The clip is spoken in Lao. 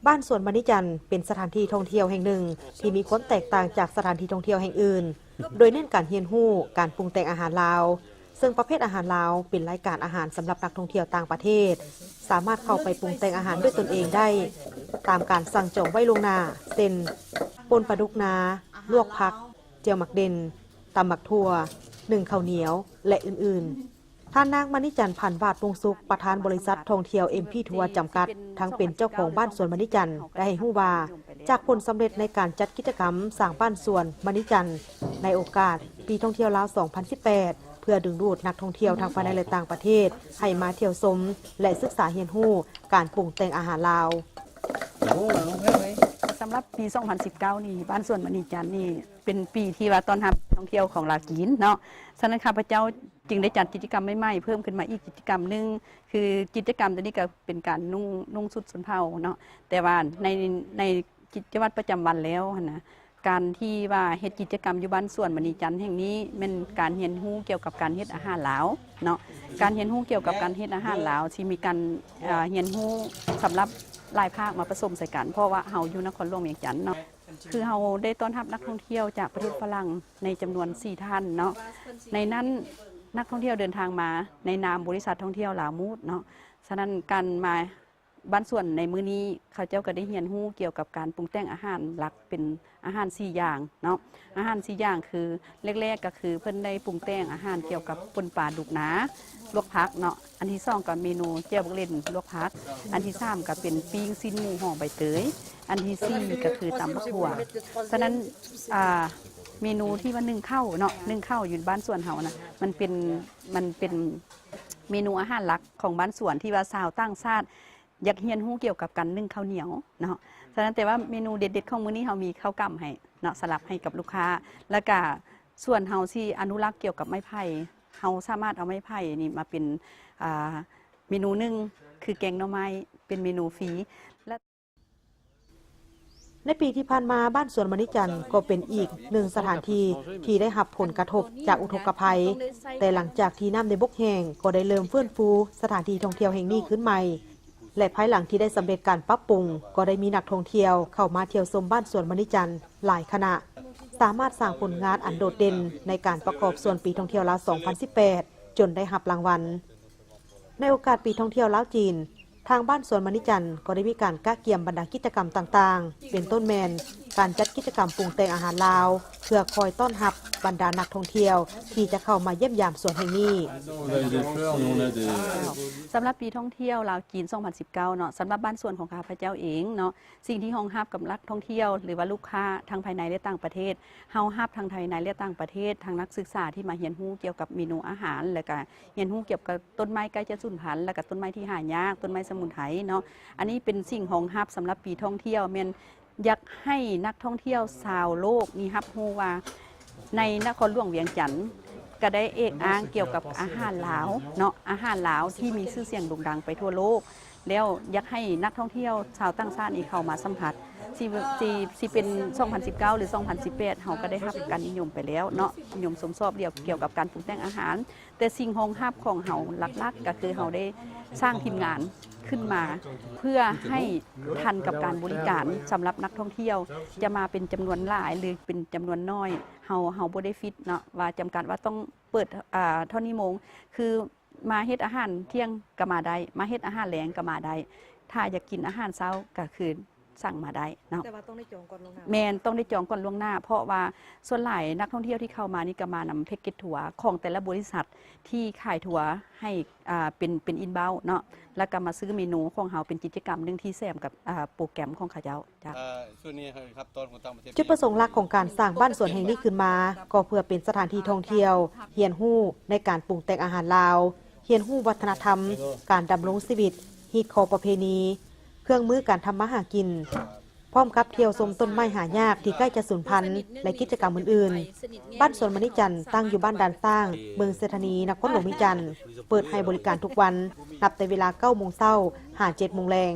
ບ້ານສວນມະນີຈັນ ເປັນສະຖານທີ່ທ່ອງທ່ຽວແຫ່ງໜຶ່ງທີ່ມີຄວາມແຕກຕ່າງຈາກສະຖານທີ່ທ່ອງທ່ຽວແຫ່ງອື່ນ, ໂດຍເນັ້ນການຮຽນຮູ້ການປຸງແຕ່ງອາຫານລາວ, ເຊິ່ງປະເພດອາຫານລາວເປັນລາຍການອາຫານສຳລັບນັກທ່ອງທ່ຽວຕ່າງປະເທດ, ສາມາດເຂົ້າໄປປຸງແຕ່ງອາຫານດ້ວຍຕົນເອງໄດ້ ຕາມການສັ່ງຈອງໄວ້ລ່ວງໜ້າ ເຊັ່ນ ປົ່ນປາດຸກນາ, ລວກຜັກ, ແຈ່ວໝາກເດັ່ນ, ຕຳໝາກຖົ່ວ, ໜຶ້ງເຂົ້າໜຽວ ແລະ ອື່ນໆ. ທ່ານນາງ ມະນີຈັນ ພັນວາດວົງສຸກ ປະທານບໍລິສັດທ່ອງທ່ຽວ ເອັມ ພີ ທົວ ຈຳກັດ ທັງເປັນເຈົ້າຂອງບ້ານສວນມະນີຈັນ ໄດ້ໃຫ້ຮູ້ວ່າ ຈາກຜົນສຳເລັດໃນການຈັດກິດຈະກຳສ້າງບ້ານສວນມະນີຈັນ ໃນໂອກາດປີທ່ອງທ່ຽວລາວ ສອງພັນສິບແປດ ເພື່ອດຶງດູດນັກທ່ອງທ່ຽວທັງພາຍໃນ ແລະ ຕ່າງປະເທດ ໃຫ້ມາທ່ຽວຊົມ ແລະ ສຶກສາຮຽນຮູ້ການປຸງແຕ່ງອາຫານລາວ. ສຳລັບປີສອງພັນສິບເກົ້ານີ້ ບ້ານສວນມະນີຈັນນີ້ ເປັນປີທີ່ວ່າຕ້ອນຮັບນັກທ່ອງທ່ຽວຂອງລາວຈີນເນາະ, ສະນັ້ນຂ້າພະເຈົ້າຈຶ່ງໄດ້ຈັດກິດຈະກຳໃໝ່ໆເພີ່ມຂຶ້ນມາອີກກິດຈະກຳໜຶ່ງ ຄືກິດຈະກຳໂຕນີ້ກໍເປັນການນຸ່ງ ນຸ່ງຊຸດຊົນເຜົ່າເນາະ, ແຕ່ວ່າໃນ ໃນກິດຈະວັດປະຈຳວັນແລ້ວຫັ້ນນະ ການທີ່ວ່າເຮັດກິດຈະກຳຢູ່ບ້ານສວນມະນີຈັນແຫ່ງນີ້ ແມ່ນການຮຽນຮູ້ກ່ຽວກັບການເຮັດອາຫານລາວເນາະ, ການຮຽນຮູ້ກ່ຽວກັບການເຮັດອາຫານລາວ ຊິມີການ ເອີ ຮຽນຮູ້ສຳລັບຫຼາຍພາກມາປະສົມໃສ່ກັນ ເພາະວ່າເຮົາຢູ່ນະຄອນຫຼວງວຽງຈັນເນາະ. ຄືເຮົາໄດ້ຕ້ອນຮັບນັກທ່ອງທ່ຽວຈາກປະເທດຝຣັ່ງໃນຈຳນວນສີ່ທ່ານເນາະ, ໃນນັ້ນນັກທ່ອງທ່ຽວເດີນທາງມາໃນນາມບໍລິສັດທ່ອງທ່ຽວລາວມູດເນາະ, ສະນັ້ນການມາບ້ານສວນໃນມື້ນີ້ ເຂົາເຈົ້າກໍໄດ້ຮຽນຮູ້ກ່ຽວກັບການປຸງແຕ່ງອາຫານຫຼັກເປັນອາຫານສີ່ຢ່າງເນາະ, ອາຫານສີ່ຢ່າງຄື ແລກໆກໍຄືເພິ່ນໄດ້ປຸງແຕ່ງອາຫານກ່ຽວກັບປົ່ນປາດຸກນາ ລວກຜັກເນາະ, ອັນທີສອງກໍເມນູແຈ່ວບັກເລັ່ນລວກຜັກ, ອັນທີສາມກໍເປັນປີ້ງຊີ້ນໝູຫໍ່ໃບເຕີຍ, ອັນທີສີ່ກໍຄືຕຳບັກຖົ່ວ. ສະນັ້ນ ອ່າ ເມນູທີ່ວ່າໜຶ້ງເຂົ້າເນາະ ໜຶ້ງເຂົ້າຢູ່ບ້ານສວນເຮົານະ ມັນເປັນ ມັນເປັນເມນູອາຫານຫຼັກຂອງບ້ານສວນ ທີ່ວ່າຊາວຕ່າງຊາດຢາກຮຽນຮູ້ກ່ຽວກັບການໜຶ້ງເຂົ້າໜຽວເນາະ. ສະນັ້ນ ແຕ່ວ່າເມນູເດັດໆຂອງມື້ນີ້ ເຮົາມີເຂົ້າກ່ຳໃຫ້ເນາະ ສະຫຼັບໃຫ້ກັບລູກຄ້າ ແລ້ວກະສວນເຮົາຊິອະນຸລັກກ່ຽວກັບໄມ້ໄຜ່ ເຮົາສາມາດເອົາໄມ້ໄຜ່ນີ້ມາເປັນ ອ່າ ເມນູໜຶ່ງ ຄືແກງໜໍ່ໄມ້ ເປັນເມນູຟຣີ ແລະ ໃນປີທີ່ຜ່ານມາ ບ້ານສວນມະນີຈັນ ກໍເປັນອີກໜຶ່ງສະຖານທີ່ທີ່ໄດ້ຮັບຜົນກະທົບຈາກອຸທົກກະໄພ, ແຕ່ຫຼັງຈາກທີ່ນ້ຳໃນບົກແຫ້ງ ກໍໄດ້ເລີ່ມຟື້ນຟູສະຖານທີ່ທ່ອງທ່ຽວແຫ່ງນີ້ຄືນໃໝ່ ແລະ ພາຍຫຼັງທີ່ໄດ້ສຳເລັດການປັບປຸງ ກໍໄດ້ມີນັກທ່ອງທ່ຽວເຂົ້າມາທ່ຽວຊົມບ້ານສວນມະນີຈັນຫຼາຍຄະນະ, ສາມາດສ້າງຜົນງານອັນໂດດເດັ່ນໃນການປະກອບສ່ວນປີທ່ອງທ່ຽວລາວ ສອງພັນສິບແປດ ຈົນໄດ້ຮັບລາງວັນ. ໃນໂອກາດປີທ່ອງທ່ຽວລາວ-ຈີນ, ທາງບ້ານສວນມະນີຈັນກໍໄດ້ມີການກະກຽມບັນດາກິດຈະກຳຕ່າງໆ ເປັນຕົ້ນແມ່ນການຈັດກິດຈະກຳປຸງແຕ່ງອາຫານລາວ ເພື່ອຄອຍຕ້ອນຮັບບັນດານັກທ່ອງທ່ຽວທີ່ຈະເຂົ້າມາຢ້ຽມຢາມສວນແຫ່ງນີ້. ສຳລັບປີທ່ອງທ່ຽວລາວ-ຈີນ ສອງພັນສິບເກົ້າເນາະ, ສຳລັບບ້ານສວນຂອງຂ້າພະເຈົ້າເອງເນາະ, ສິ່ງທີ່ຮອງຮັບກັບນັກທ່ອງທ່ຽວ ຫຼືວ່າລູກຄ້າທັງພາຍໃນ ແລະ ຕ່າງປະເທດ, ເຮົາຮັບທັງພາຍໃນ ແລະ ຕ່າງປະເທດ, ທັງນັກສຶກສາທີ່ມາຮຽນຮູ້ກ່ຽວກັບເມນູອາຫານ ແລ້ວກະຮຽນຮູ້ກ່ຽວກັບຕົ້ນໄມ້ໃກ້ຈະສູນພັນ ແລ້ວກະຕົ້ນໄມ້ທີ່ຫາຍາກ, ຕົ້ນໄມ້ສະໝຸນໄພເນາະ. ອັນນີ້ເປັນສິ່ງຮອງຮັບສຳລັບປີທ່ອງທ່ຽວ, ແມ່ນຢາກໃຫ້ນັກທ່ອງທ່ຽວຊາວໂລກນີ້ຮັບຮູ້ວ່າ ໃນນະຄອນຫຼວງວຽງຈັນ ກະໄດ້ເອກອ້າງກ່ຽວກັບອາຫານລາວເນາະ, ອາຫານລາວທີ່ມີຊື່ສຽງໂດ່ງດັງໄປທົ່ວໂລກ. ແລ້ວຢາກໃຫ້ນັກທ່ອງທ່ຽວຊາວຕ່າງຊາດນີ້ເຂົ້າມາສຳຜັດ ຊິ ຊິ ຊິເປັນສອງພັນສິບເກົ້າ ຫຼື ສອງພັນສິບແປດ ເຮົາກໍໄດ້ຮັບການນິຍົມໄປແລ້ວເນາະ, ນິຍົມຊົມຊອບດຽວກ່ຽວກັບການປຸງແຕ່ງອາຫານ. ແຕ່ສິ່ງຮອງຮັບຂອງເຮົາຫຼັກໆ ກໍຄືເຮົາໄດ້ສ້າງທີມງານຂຶ້ນມາ ເພື່ອໃຫ້ທັນກັບການບໍລິການສຳລັບນັກທ່ອງທ່ຽວ ຈະມາເປັນຈຳນວນຫຼາຍ ຫຼື ເປັນຈຳນວນໜ້ອຍ ເຮົາ ເຮົາບໍ່ໄດ້ຟິກເນາະ ວ່າຈຳກັດວ່າຕ້ອງເປີດ ອ່າ ເທົ່ານີ້ໂມງ ຄື ມາເຮັດອາຫານທ່ຽງກໍມາໄດ້, ມາເຮັດອາຫານແລງກໍມາໄດ້, ຖ້າຢາກກິນອາຫານເຊົ້າກໍຄືສັ່ງມາໄດ້ເນາະ. ແຕ່ວ່າຕ້ອງໄດ້ຈອງກ່ອນລ່ວງໜ້າ. ແມ່ນ, ຕ້ອງໄດ້ຈອງກ່ອນລ່ວງໜ້າ, ເພາະວ່າສ່ວນຫຼາຍນັກທ່ອງທ່ຽວທີ່ເຂົ້າມານີ້ກໍມານຳແພັກເກັດທົວຂອງແຕ່ລະບໍລິສັດທີ່ຂາຍທົວໃຫ້ ອ່າ ເປັນ ເປັນອິນບາວເນາະ, ແລ້ວກໍມາຊື້ເມນູຂອງເຮົາເປັນກິດຈະກຳໜຶ່ງທີ່ແຊມກັບ ອ່າ ໂປຣແກຣມຂອງເຂົາເຈົ້າ. ຈຸດປະສົງຫຼັກຂອງການສ້າງບ້ານສວນແຫ່ງນີ້ຂຶ້ນມາ ກໍເພື່ອເປັນສະຖານທີ່ທ່ອງທ່ຽວ, ຮຽນຮູ້ໃນການປຸງແຕ່ງອາຫານລາວ, ຮຽນຮູ້ວັດທະນະທຳ, ການດຳລົງຊີວິດ, ຮີດຄອງປະເພນີ, ເຄື່ອງມືການທຳມາຫາກິນ, ພ້ອມກັບທ່ຽວຊົມຕົ້ນໄມ້ຫາຍາກທີ່ໃກ້ຈະສູນພັນ ແລະ ກິດຈະກຳອື່ນໆ. ບ້ານສວນມະນີຈັນ ຕັ້ງຢູ່ບ້ານດ່ານຊ້າງ, ເມືອງໄຊທານີ, ນະຄອນຫຼວງວຽງຈັນ, ເປີດໃຫ້ບໍລິການທຸກວັນ, ນັບແຕ່ເວລາເກົ້າໂມງເຊົ້າ ຫາ ເຈັດໂມງແລງ.